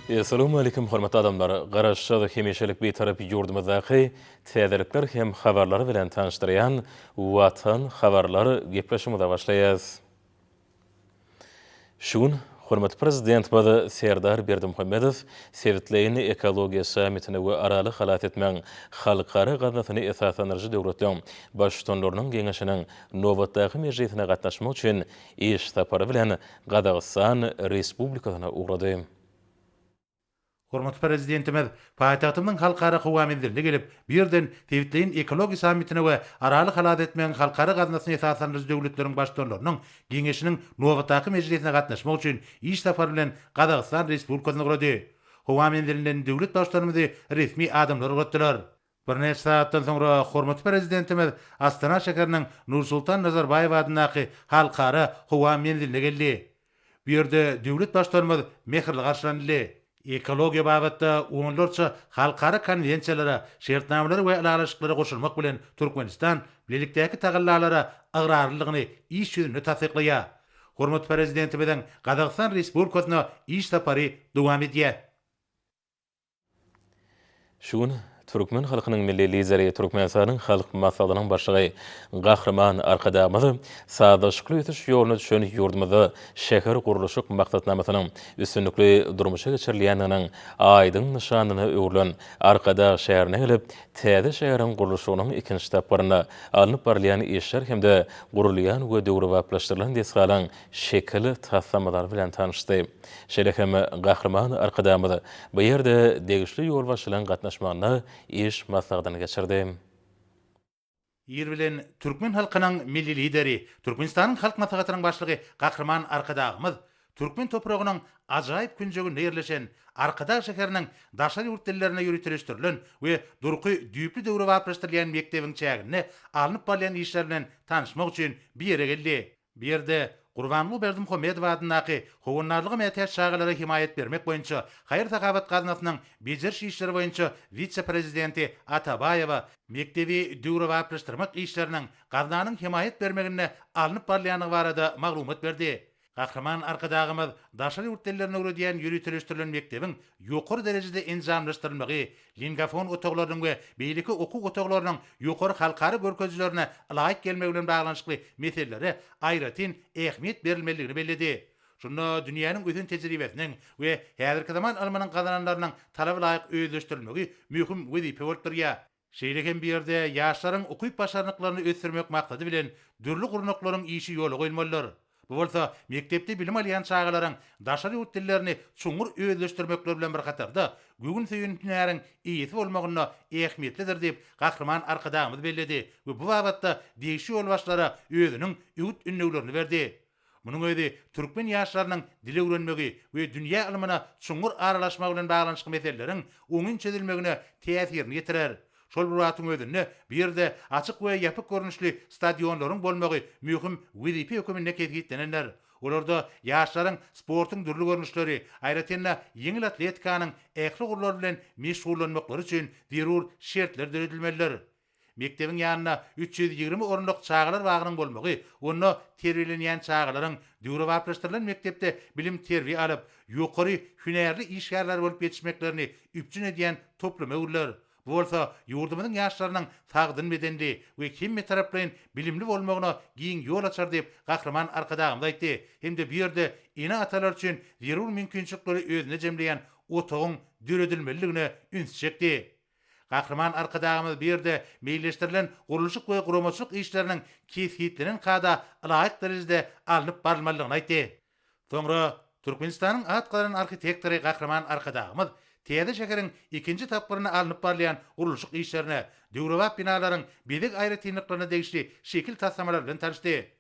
Essalawmaleýkim hormatly adamlar! Garaşsyz, hemişelik Bitarap ýurdumyzdaky täzelikler hem habarlar bilen tanyşdyrýan Watan habarlar gepleşigimize başlaýas. Şu gün hormatly Prezidentimiz Serdar Berdimuhamedow sebitleýin ekologiýa sammitine we Araly halas etmegiň halkara gaznasyny esaslandyryjy döwletleriň Baştutanlarynyň Geňeşiniň nobatdaky mejlisine gatnaşmak üçin iş sapary bilen Gazagystan Respublikasyna ugrady. Hormatly Prezidentimiz paýtagtymyzyň Halkara howa menziline gelip, bu ýerden sebitleýin ekologiýa sammitine we Araly halas etmegiň halkara gaznasyny esaslandyryjy döwletleriň Baştutanlarynyň Geňeşiniň nobatdaky mejlisine gatnaşmak üçin iş sapary bilen Gazagystan Respublikasyna ugrady. Howa menzilinden döwlet Baştutanymyzy resmi adamlar ugratdylar. Birnäçe sagatdan soňra hormatly Prezidentimiz Astana şäheriniň Nursultan Nazarbaýew adyndaky Halkara howa menziline geldi. Bu ýerde döwlet Baştutanymyz mähirli garşylanyldy. Ekologiýa babatda onlarça halkara konwensiýalara, şertnamalara we ylalaşyklara goşulmak bilen Türkmenistan bilelikdäki tagallalara ygrarlylygyny iş ýüzünde tassyklaýar. Hormatly Prezidentimiziň Gazagystan Respublikasyna iş sapary dowam edýär. Şu gün türkmen halkynyň Milli Lideri, Türkmenistanyň Halk Maslahatynyň Başlygy Gahryman Arkadagymyz sazlaşykly ösüş ýoluna düşen ýurdumyzda şähergurluşyk maksatnamasynyň üstünlikli durmuşa geçirilýändiginiň aýdyň nyşanyna öwrülen Arkadag şäherine gelip, täze şäheriň gurluşygynyň ikinji tapgyrynda alnyp barylýan işler hem-de gurulýan we döwrebaplaşdyrylan desgalaryň şekil taslamalary bilen tanyşdy. Şeýle hem Gahryman Arkadagymyz bu ýerde degişli ýolbaşçylaryň gatnaşmagynda iş maslahatyny geçirdi. Ir bilen türkmen halkynyň Milli Lideri, Türkmenistanyň Halk Maslahatynyň Başlygy Gahryman Arkadagymyz türkmen topragynyň ajaýyp künjeginde ýerleşen Arkadag şäheriniň daşary ýurt dillerine ýöriteleşdirilen we durky düýpli döwrebaplaşdyrylýan mekdebiň çäginde alnyp barylýan işler bilen tanyşmak üçin bu ýere geldi. Bu ýerde Gurbanguly Berdimuhamedow adyndaky Howandarlyga mätäç çagalara hemaýat bermek boýunça haýyr-sahawat gaznasynyň bejeriş işleri boýunça wise-prezidenti Atabaýewa mekdebi döwrebaplaşdyrmak işleriniň gaznanyň hemaýat bermeginde alnyp barylýandygy barada maglumat berdi. Gahryman Arkadagymyz daşary ýurt dillerini öwredýän ýöriteleşdirilen mekdebiň ýokary derejede enjamlaşdyrylmagy, lingafon otaglarynyň we beýleki okuw otaglarynyň ýokary halkara görkezijilerine ylaýyk gelmegi bilen baglanyşykly meselelere aýratyn ähmiýet berilmelidigini belledi. Şunda dünýäniň ösen tejribesiniň we häzirki zaman ylmynyň gazananlarynyň talaba laýyk özleşdirilmegi möhüm wezipe bolup durýar. Şeýle hem bu ýerde ýaşlaryň ukyp-başarnyklaryny ösdürmek maksady bilen dürli gurnaklaryň işi ýola goýulmalydyr. Bu bolsa mekdepde bilim alýan çagalaryň daşary ýurt dillerini çuňňur özleşdirmekleri bilen bir hatarda, göwün söýen hünäriň eýesi bolmagynda ähmiýetlidir diýip, Gahryman Arkadagymyz belledi we bu babatda degişli ýolbaşçylara özüniň öwüt-ündewlerini berdi. Munuň özi türkmen ýaşlarynyň dil öwrenmegi we dünýä ylmyna çuňňur aralaşmagy bilen baglanyşykly meseleleriň oňyn çözülmegine täsirini ýetirer. Şol bir wagtyň özünde bu ýerde açyk we ýapyk görnüşli stadionlaryň bolmagy möhüm wezipe höküminde kesgitlenendir. Olarda ýaşlaryň sportuň dürli görnüşleri, aýratyn-da, ýeňil atletikanyň ähli ugurlary bilen meşgullanmaklary üçin zerur şertler döredilmelidir. Mekdebiň ýanynda 320 orunlyk çagalar bagynyň bolmagy onda terbiýelenýän çagalaryň döwrebaplaşdyrylan mekdepde bilim-terbiýe alyp, ýokary hünärli işgärler bolup ýetişmeklerini üpjün edýän topluma öwrüler. Bu bolsa ýurdumyzyň ýaşlarynyň sagdyn bedenli we hemmetaraplaýyn bilimli bolmagyna giň ýol açar diýip, Gahryman Arkadagymyz aýtdy hem-de bu ýerde ene-atalar üçin zerur mümkinçilikleri özünde jemleýän otagyň döredilmelidigine ünsi çekdi. Gahryman Arkadagymyz bu ýerde meýilleşdirilen gurluşyk we guramaçylyk işleriniň kesgitlenen kada ylaýyk derejede alnyp barylmalydygyny aýtdy. Soňra Türkmenistanyň at gazanan arhitektory Gahryman Arkadagymyz täze şäheriň ikinji tapgyrynda alnyp barylýan gurluşyk işlerine, döwrebap binalaryň bezeg aýratynlyklaryna degişli şekil taslamalary bilen tanyşdy.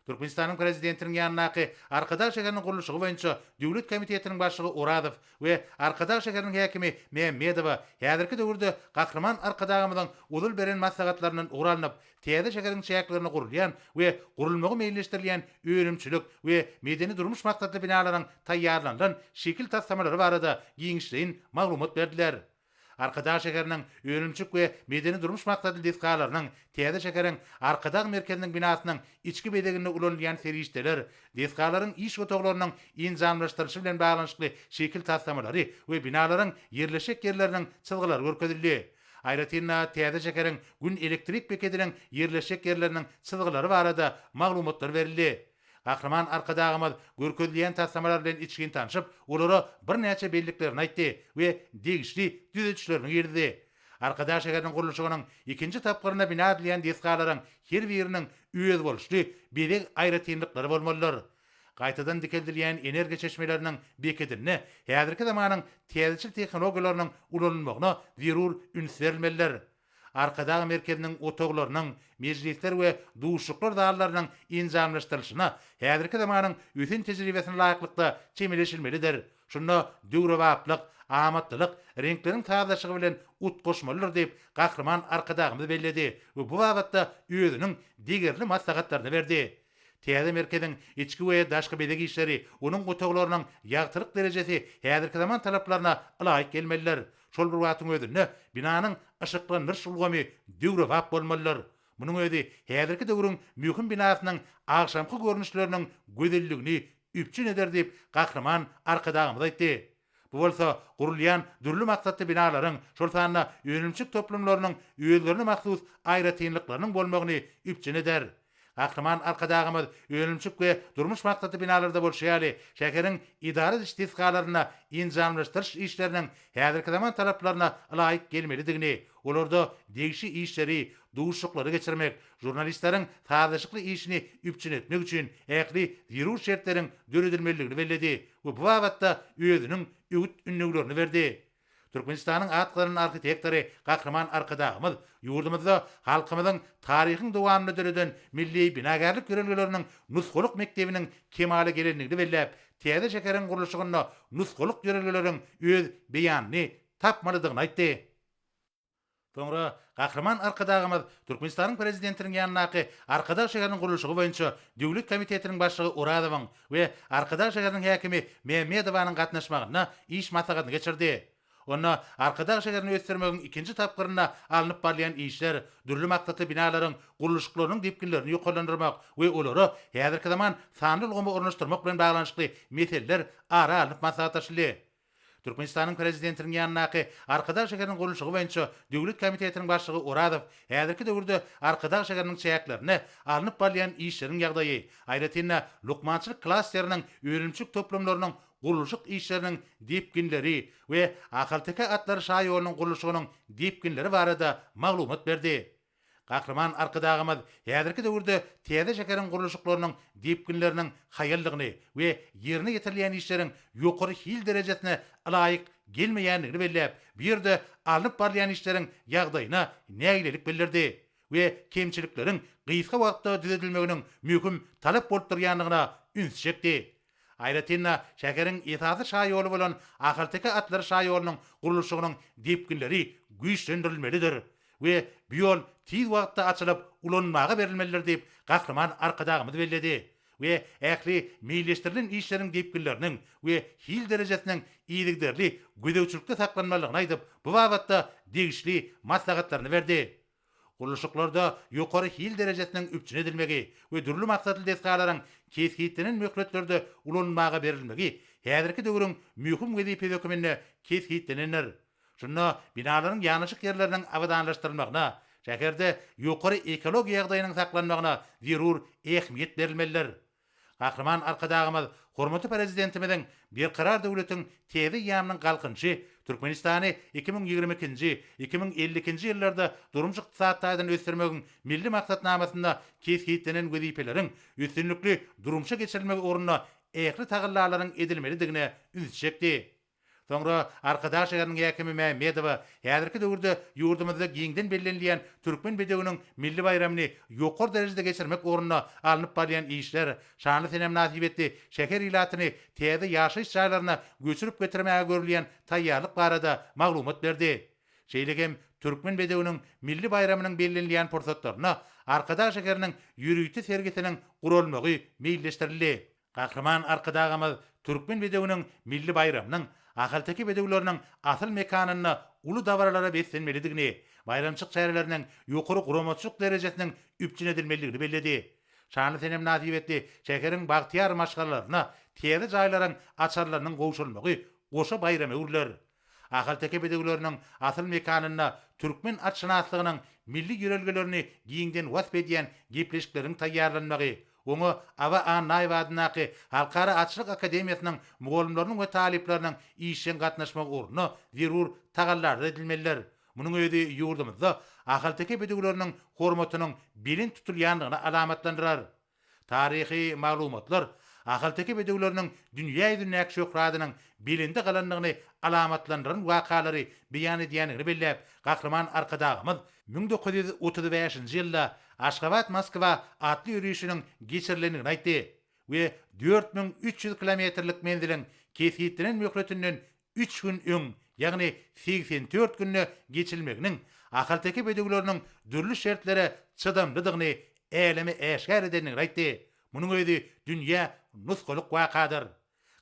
Türkmenistanyň Prezidentiniň ýanyndaky Arkadag şäheriniň gurluşygy boýunça döwlet komitetiniň başlygy Orazow we Arkadag şäheriniň häkimi Mämmedowa häzirki döwürde Gahryman Arkadagymyzyň ozal beren maslahatlaryndan ugur alnyp, täze şäheriň çäklerinde gurulýan we gurulmagy meýilleşdirilýän önümçilik we medeni-durmuş maksatly binalaryň taýýarlanylan şekil taslamalary barada giňişleýin maglumat berdiler. Arkadag şäheriniň önümçilik we medeni-durmuş maksatly desgalarynyň, täze şäheriň Arkadag merkeziniň binasynyň içki bezeginde ulanylýan serişdeler, desgalaryň iş otaglarynyň enjamlaşdyrylyşy bilen baglanyşykly şekil taslamalary we binalaryň ýerleşjek ýerleriniň çyzgylary görkezildi. Aýratyn-da, täze şäheriň Gün elektrik bekediniň ýerleşjek ýerleriniň çyzgylary barada maglumatlar berildi. Gahryman Arkadagymyz görkezilýän taslamalar bilen içgin tanşyp, olara birnäçe belliklerini aýtdy we degişli düzedişlerini girizdi. Arkadag şäheriniň gurluşygynyň ikinji tapgyrynda bina edilýän desgalaryň her biriniň özboluşly bezeg aýratynlyklary bolmalydyr. Gaýtadan dikeldilýän energiýa çeşmeleriniň bekedinde häzirki zamanyň täzeçil tehnologiýalarynyň ulanylmagyna zerur üns berilmelidir. Arkadag merkeziniň otaglarynyň, mejlisler we duşuşyklar zallarynyň enjamlaşdyrylyşyna häzirki zamanyň ösen tejribesine laýyklykda çemeleşilmelidir. Şunda döwrebaplyk, amatlylyk reňkleriň sazlaşygy bilen utgaşmalydyr diýip, Gahryman Arkadagymyz belledi we bu babatda özüniň degerli maslahatlaryny berdi. Täze merkeziň içki we daşky bezeg işleri, onuň otaglarynyň ýagtylyk derejesi häzirki zaman talaplaryna ylaýyk gelmelidir. Şol bir wagtyň özünde, binanyň yşyklandyryş ulgamy döwrebap bolmalydyr. Munuň özi häzirki döwrüň möhüm binasynyň agşamky görnüşleriniň gözelligini üpjün eder diýip, Gahryman Arkadagymyz aýtdy. Bu bolsa gurulýan dürli maksatly binalaryň, şol sanda önümçilik toplumlarynyň özlerine mahsus aýratynlyklarynyň bolmagyny üpjün eder. Gahryman Arkadagymyz önümçilik we durmuş maksatly binalarda bolşy ýaly, şäheriň edara ediş desgalarynda enjamlaşdyryş işleriniň häzirki zaman talaplaryna ylaýyk gelmelidigini, olarda degişli işleri, duşuşyklary geçirmek, žurnalistleriň sazlaşykly işini üpjün etmek üçin ähli zerur şertleriň döredilmelidigini belledi we bu babatda özüniň öwüt-ündewlerini berdi. Türkmenistanyň at gazanan arhitektory Gahryman Arkadagymyz ýurdumyzda halkymyzyň taryhyň dowamynda döreden milli binagärlik ýörelgeleriniň nusgalyk mekdebiniň kemala gelendigini belläp, täze şäheriň gurluşygynda nusgalyk ýörelgeleriň öz beýanyny tapmalydygyny aýtdy. Soňra Gahryman Arkadagymyz Türkmenistanyň Prezidentiniň ýanyndaky Arkadag şäheriniň gurluşygy boýunça döwlet komitetiniň başlygy Orazowyň we Arkadag şäheriniň häkimi Mämmedowanyň gatnaşmagynda iş maslahatyny geçirdi. Onda Arkadag şäherini ösdürmegiň ikinji tapgyrynda alnyp barylýan işler, dürli maksatly binalaryň gurluşyklarynyň depginlerini ýokarlandyrmak we olara häzirki zaman sanly ulgamy ornaşdyrmak bilen baglanyşykly meseleler ara alnyp maslahatlaşyldy. Türkmenistanyň Prezidentiniň ýanyndaky Arkadag şäheriniň gurluşygy boýunça döwlet komitetiniň başlygy Orazow häzirki döwürde Arkadag şäheriniň çäklerinde alnyp barylýan işleriň ýagdaýy, aýratyn-da, lukmançylyk klasteriniň önümçilik toplumlarynyň gurluşyk işleriniň depginleri we Ahalteke atlary şaýolunyň gurluşygynyň depginleri barada maglumat berdi. Gahryman Arkadagymyz häzirki döwürde täze şäheriň gurluşyklarynyň depginleriniň haýaldygyny we ýerine ýetirilýän işleriň ýokary hil derejesine ylaýyk gelmeýändigini belläp, bu ýerde alnyp barylýan işleriň ýagdaýyna nägilelik bildirdi we kemçilikleriň gysga wagtda düzedilmeginiň möhüm talap bolup durýandygyna ünsi çekdi. Aýratyn-da, şäheriň esasy şaýoly bolan Ahalteke atlary şaýolunyň gurluşygynyň depginleri güýçlendirilmelidir we bu ýol tiz wagtda açylyp ulanmaga berilmelidir diýip, Gahryman Arkadagymyz belledi we ähli meýilleşdirilen işleriň depginleriniň we hil derejesiniň yzygiderli gözegçilikde saklanmalydygyny aýdyp, bu babatda degişli maslahatlaryny berdi. Gurluşyklarda ýokary hil derejesiniň üpjün edilmegi we dürli maksatly desgalaryň kesgitlenen möhletlerde ulanylmaga berilmegi häzirki döwrüň möhüm wezipesi hökmünde kesgitlenendir. Şunda binalaryň ýanaşyk ýerleriniň abadanlaşdyrylmagyna, şäherde ýokary ekologiýa ýagdaýynyň saklanmagyna zerur ähmiýet berilmelidir. Gahryman Arkadagymyz hormatly Prezidentimiziň Berkarar döwletiň täze eýýamynyň Galkynyşy Türkmenistany 2022-nji, 2052-nji ýyllarda durmuş-ykdysady taýdan ösdürmegiň Milli maksatnamasynda kesgitlenen wezipeleriň üstünlikli durmuşa geçirilmegi ugrunda ähli tagallalaryň edilmelidigine ünsi çekdi. Soňra Arkadag şäheriniň häkimi Mämmedowa häzirki döwürde ýurdumyzda giňden bellenilýän Türkmen bedewiniň milli baýramyny ýokary derejede geçirmek ugrunda alnyp barylýan işler, şanly sene mynasybetli şäher ilatyny täze ýaşaýyş jaýlaryna göçürip getirmäge görülýän taýýarlyk barada maglumat berdi. Şeýle hem Türkmen bedewiniň milli baýramynyň bellenilýän pursatlarynda Arkadag şäheriniň ýörite sergisiniň guralmagy meýilleşdirildi. Gahryman Arkadagymyz Türkmen bedewiniň milli baýramynyň, ahalteke bedewleriniň asyl mekanynda uly dabaralara beslenmelidigini, baýramçyk çäreleriniň ýokary guramaçylyk derejesiniň üpjün edilmelidigini belledi. Şanly sene mynasybetli şäheriň bagtyýar maşgalalaryna täze jaýlaryň açarlarynyň gowşurylmagy goşa baýrama öwrüler. Ahalteke bedewleriniň asyl mekanynda türkmen atşynaslygynyň milli ýörelgelerini giňden wasp edýän gepleşikleriň taýýarlanmagy, oňa Aba Annaýew adyndaky Halkara atçylyk akademiýasynyň mugallymlarynyň we talyplarynyň işjeň gatnaşmagy ugrunda zerur tagallalar edilmelidir. Munuň özi ýurdumyzda ahalteke bedewleriniň hormatynyň belent tutulýandygyny alamatlandyrar. Taryhy maglumatlar ahalteke bedewleriniň dünýä ýüzündäki şöhratynyň belende galandygyny alamatlandyran wakalary beýan edýändigini belläp, Gahryman Arkadagymyz 1935-nji ýylda Aşgabat-Moskwa atly ýörişiniň geçirilendigini aýtdy we 4300 kilometrlik menziliň kesgitlenen möhletinden üç gün öň, ýagny 84 günde geçilmeginiň ahalteke bedewleriniň dürli şertlere çydamlydygyny äleme äşgär edendigini aýtdy. Munuň özi dünýä nusgalyk wakadyr.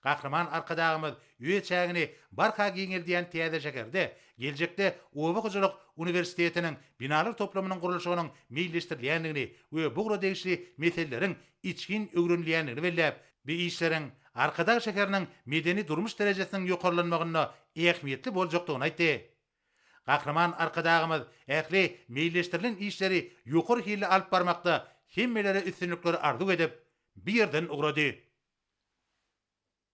Gahryman Arkadagymyz öz çägini barha giňeldýän täze şäherde geljekde oba hojalyk uniwersitetiniň binalar toplumynyň gurluşygynyň meýilleşdirilýändigini we bu ugra degişli meseleleriň içgin öwrenilýändigini belläp, bu işleriň Arkadag şäheriniň medeni-durmuş derejesiniň ýokarlanmagynda ähmiýetli boljakdygyny aýtdy. Gahryman Arkadagymyz ähli meýilleşdirilen işleri ýokary hilli alyp barmakda hemmelere üstünlikleri arzuw edip, bu ýerden ugrady.